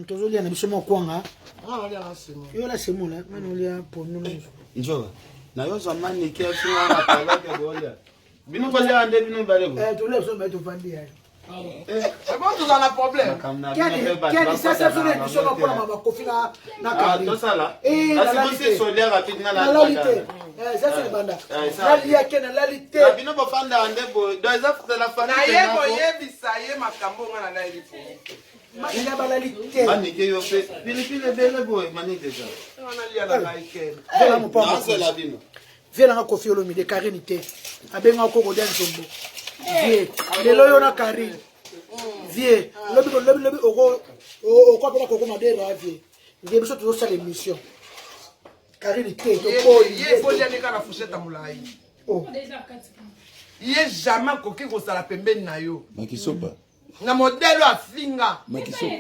Tozolia na biso mwa kwanga. Yo la semola, mani olia pondu na biso. Nzoka. Na yo zwa manike afinga na paloke bolia. Bino bolia nde bino mibale bo. Eh, tolia biso mibale tovandi ya. Eh, bon toza na problème. Kiadi sasa biso na émission na mpona mama Kofi na na Ah, Karine. tosala. Eh, Kasi nalali bosi te. solia rapide na na. Nalali te. Eh, sasa libanda. Eh, ça. Nalia ke nalali te. Na bino bofanda nde boye. Donc eza c'est la famille. Naye koyebisa ye makambo nga na nayebi po. Ina balali te. Manike yo pe pilipili ebele boye manike eza. Nalia na ngai ken. Vela mopango. Nazela bino. Vie nanga Koffi Olomide Karine te. Abenga koko dia nzombo. Vie lelo yo na Karine. Vie lobi lobi lobi oko oko apela koko madera vie. Vie biso tozosala émission. Karine te toboyi. Ye folia ndeka na fourchette ya molayi. Oh. Ye jamais akoki kozala pembeni na yo. Makisopa. Na modèle afinga. Makisopa.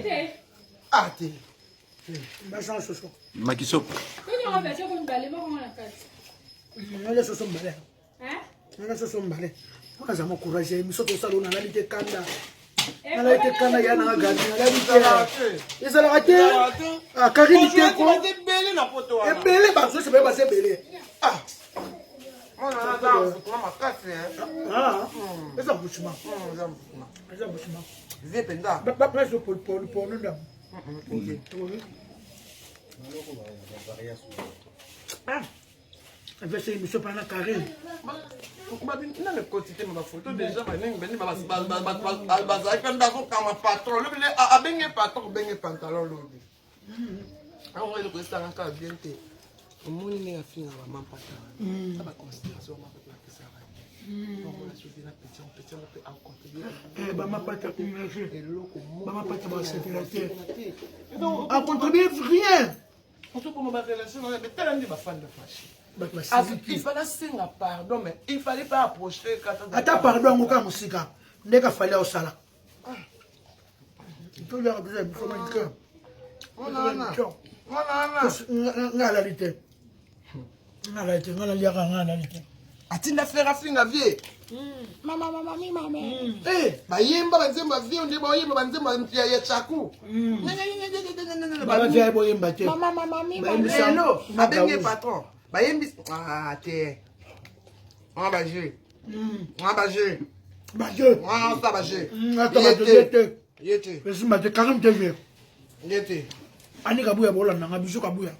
Ah te. Basan soso. Makisopa. Nale soso mbale. Nale soso mbale. Mpona zama courage biso tosala nalali te kanda. Nalali te kanda ya nanga gabi nalali te. Ezalaka te. Ah Karine te ko. Ebele na poto wana. Ebele bazosi baye baza ebele. Ah. Mwana aza mfutuma makasi. Ah. Eza mfutuma. Eza mfutuma. Eza mfutuma. Vie mpenza. Ba place pol pol pol ndambo. Avese émission pana Karine. Nani ekoti te ma bafoto deja baningi bani bazalaki mpe nde azokanga patron lobi nde abenge patron kobenge pantalon lobi yango eloko esanga kaka bien te omoni ndenge afinga bamampata na baconsidération bamampata bapesaka bamapata bamapata basepela te acontribue rien ozoboma barelation na yo tala nde bafanda fashi il fallait asenga pardon mais il fallait pas approcher ata pardon yango kaka mosika ndenge afali aosala toliaka biso ya biso manike nga alali te nga alali te nga naliaka nga alali te atinda frère afinga vie mama mama mi mama eh bayemba banzembo ya vie nde bayemba banzembo ya chaku bavie boyemba te mama mama mi mama lelo abenge patron bayembi ah te wana ba jeu wana ba jeu ba jeu wana sa ba jeu ata ba jeu te ye te esimba te karim te vie ye te ani kabuya bolanda nga biso kabuya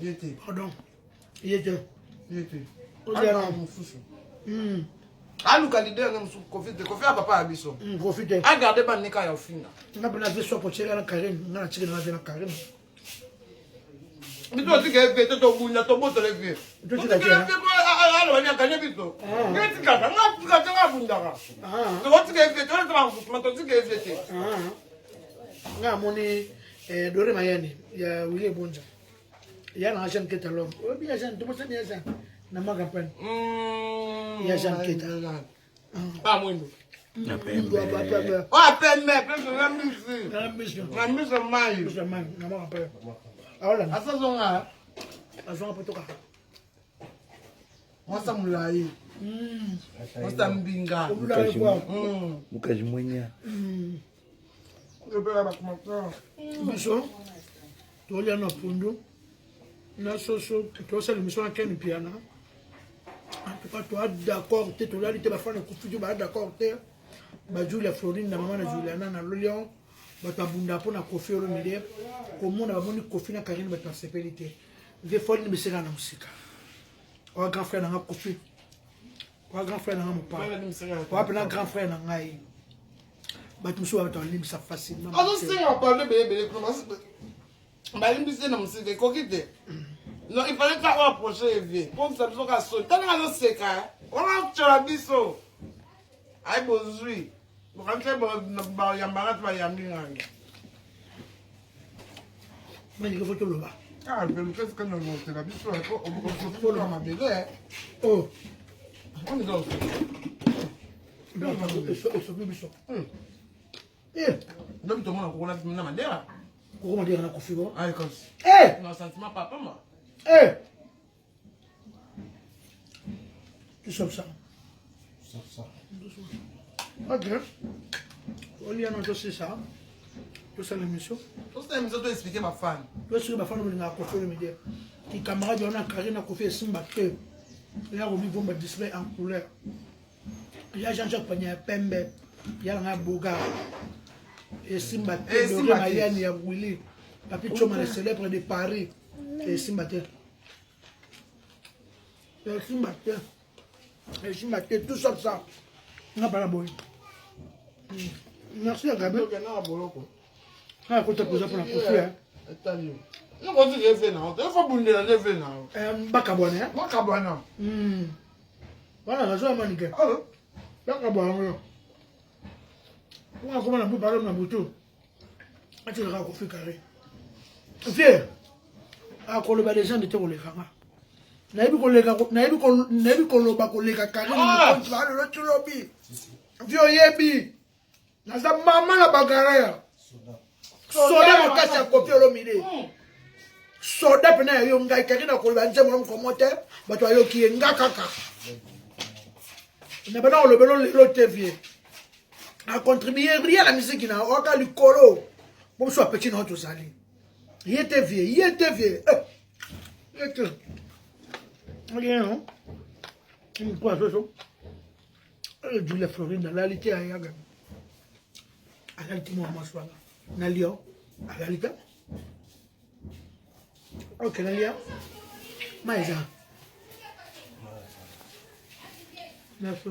ye te pardon ye te ye te ozala mosusu aluka leader na mosusu kofi te kofi ya papa ya biso kofi te agarde banika ya ofinga nga mpena vie soko otyela na karine nga na tikela na vie na karine biso totika ye vie te tobunda tobotola vie aloba ni aganye biso nge tikaka nga tika te nga abundaka tokotika ye vie te wana tobakosuma totika ye vie te nga amoni dore mayani ya wili ebonza ya na jean keta lom oyebi ya jean tobosani ya jean na ma campagne ya jean keta ah mwindo Na pembe. Oh, pembe, pembe na misi. Na misi. Na misi mai. Misi mai, na ma campagne. Aola. Asazonga. Azonga potoka. Mwasa mulayi. Mwasa mbinga. Mukaji mwenya. Biso tolia na pondu na soso tosala émission na Ken Mpiana. En tout cas, toa d'accord te tolali te bafana ekufi te baa d'accord te bajulia Florine na mama na Juliana na Lolion bato abunda mpo na Koffi Olomide komona bamoni Koffi na Karine bato basepeli te nde folini biseka na mosika oa grand frère na nga Koffi oa grand frère na nga mopaa oa mpena grand frère na ngai bato mosusu bato balimbisa facilement azosenga pardon ebele ebele kuna balimbisi ye na mosika ekoki te non il fallait pas oapproche ye vie komisa biso ka soni tala azoseka wana otyola biso ayi bozwi bokanisi bayambaka te bayambi ngangi manike fo toloba velukesika nolotela biso okosola mabele oh eza esoki biso ndobi tomona kokona na mandela koko mandela na kofi bo ayi kasi eh na sentiment papa ma eh tu sors ça sors ça ok olia na tosisa. Tosala émission. Tosala émission, to expliquer ba fan. To expliquer ba fan bolingaka Koffi Olomide. Ki camarade wana carré na Koffi esimba te. Ya Romi Vomba display en couleur. Ya Jean-Jacques Panya ya pembe. Ya nanga Boga. Esimba te. Doré Mayani ya Willy. Papi Choma le célèbre de Paris. Esimba te. Esimba te. Esimba te. Tout ça ça. Nga bala boye. Merci ya Gabi. Nga kota poza pona Koffi. Etali yo. Nkosi ke efe na yo. Efo bundela nde efe na yo. Bakabwana. Bakabwana. Wana nazo ya manike. Bakabwana ngo. Nga koma na bupa na butu. Atikaka Koffi carré. Vieux. Akoloba legende te koleka nga. Nayebi koleka nayebi nayebi koloba koleka carré mokonzi ba lelo tulobi. Vieux oyebi. Naza mama na bagarre. Soda makasi ya Koffi Olomide. Soda pena ya yo ngai kaki na koloba nzembo na mokomo te bato bayoki ye nga kaka. Na bana kolobelo lelo te vieux. A contribuer rien na musique na oka likolo. Bo biso apeti na tozali. Ye te vieux, ye te vieux. Ye te. Rien non. Quoi soso? Julia Florine alali te ayaga. Alali te mwa mwasi wana. Na Lyon alali te. Ok, na Lyon. Ma eza. Merci.